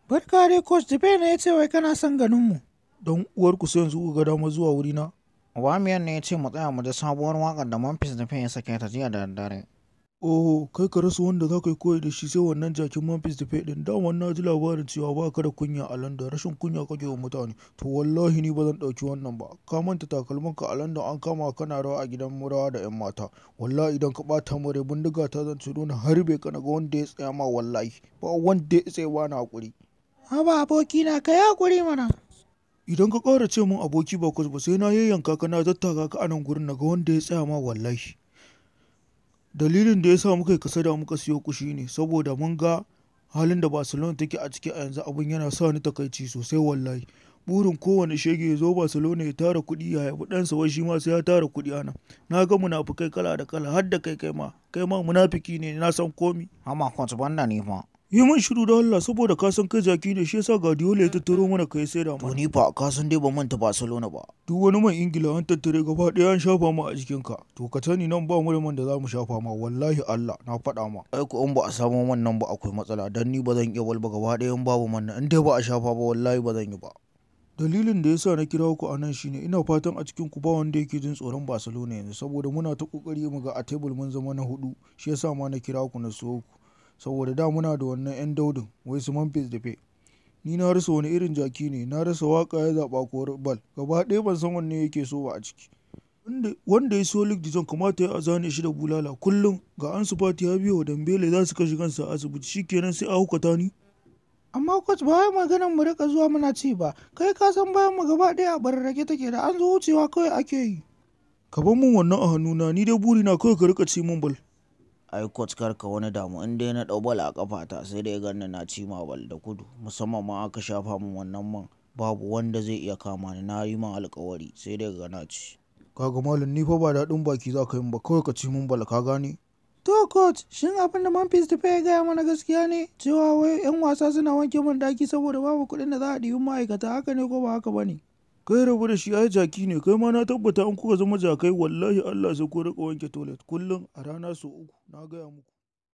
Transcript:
Barka dai coach, Depay ne ya ce wai kana son ganin mu. Don uwarku sai yanzu kuka ga damar zuwa wurina. Aubameyang ne ya ce mu tsaya mu ji sabuwar waƙar da Memphis Depay ya sake ta jiya da daddare. Oho, kai ka rasa wanda za ka yi koyi da shi sai wannan jakin Memphis Depay ɗin. Daman na ji labarin cewa ba ka da kunya a London, rashin kunya kake wa mutane. To wallahi ni ba zan ɗauki wannan ba. Ka manta takalminka a London an kama ka kana rawa a gidan rawa da 'yan mata. Wallahi idan ka ɓata min rai bindiga ta zan ciro na harbe ka na ga wanda ya tsaya ma wallahi. Ba wanda ya isa ya bani haƙuri. Haba abokina ka yi haƙuri mana. Idan ka ƙara ce min aboki ba coach ba sai na yayyanka ka na tattaka ka a nan gurin na ga wanda ya tsaya ma wallahi. Dalilin da ya sa muka yi kasada muka siyo ku shine saboda mun ga halin da Barcelona take a ciki a yanzu abin yana sa ni takaici sosai wallahi. Burin kowane shege ya zo Barcelona ya tara kuɗi ya haifi ɗansa wai shi ma sai ya tara kuɗi a nan. Na ga munafukai kala da kala har da kai kai ma, kai ma munafiki ne na san komi. Haba coach banda ni fa. Yi min shiru da Allah saboda ka san kai jaki ne shi yasa Guardiola ya tattaro mana kai sai da To ni fa ka san dai ban manta Barcelona ba. Duk wani man Ingila an tattare gaba ɗaya an shafa ma a jikinka. To ka sani nan ba mu da man da za mu shafa ma wallahi Allah na faɗa ma. Ai ko in ba a samo man nan ba akwai matsala dan ni ba zan iya bal ba gaba ɗaya in babu man nan in dai ba a shafa ba wallahi ba zan yi ba. Dalilin da yasa na kira ku a nan shine ina fatan a cikin ku ba wanda yake jin tsoron Barcelona yanzu saboda muna ta kokari mu ga a tebul mun zama na hudu shi yasa ma na kira ku na so ku. Saboda da muna da wannan 'yan daudin wai su Memphis Depay. Ni na rasa wani irin jaki ne, na rasa waka ya zaɓa ko bal, gaba ɗaya ban san wanne yake so ba a ciki. Wanda ya siyo Luuk de Jong kamata ya zane shi da bulala kullum ga Ansu Fati ya biyo wa Dembele za su kashe kansa a asibiti shikenan sai a haukata ni. Amma coach ba wai maganar mu rika zuwa muna ci ba, kai ka san bayan mu gaba ɗaya a bararrake take da an zo wucewa kawai ake yi. Ka bar min wannan a hannuna ni dai burina kawai ka rika ci min bal. Ai coach kar ka wani damu in dai na ɗau bal a ƙafata sai dai ganni na ci ma bal da gudu musamman ma aka shafa min wannan man babu wanda zai iya kama ni na yi ma alƙawari sai dai ga na ci. Kaga malam ni fa ba daɗin baki za ka yi ba kawai ka ci min bal ka gane. To coach, shin abin da Memphis Depay ya gaya mana gaskiya ne cewa wai 'yan wasa suna wanke man daki saboda babu kuɗin da za a ɗibi ma'aikata haka ne ko ba haka ba ne? Kai rabu da shi ai jaki ne kai ma na tabbata in kuka zama jakai wallahi Allah sai ku riƙa wanke toilet kullum a rana sau uku na gaya muku.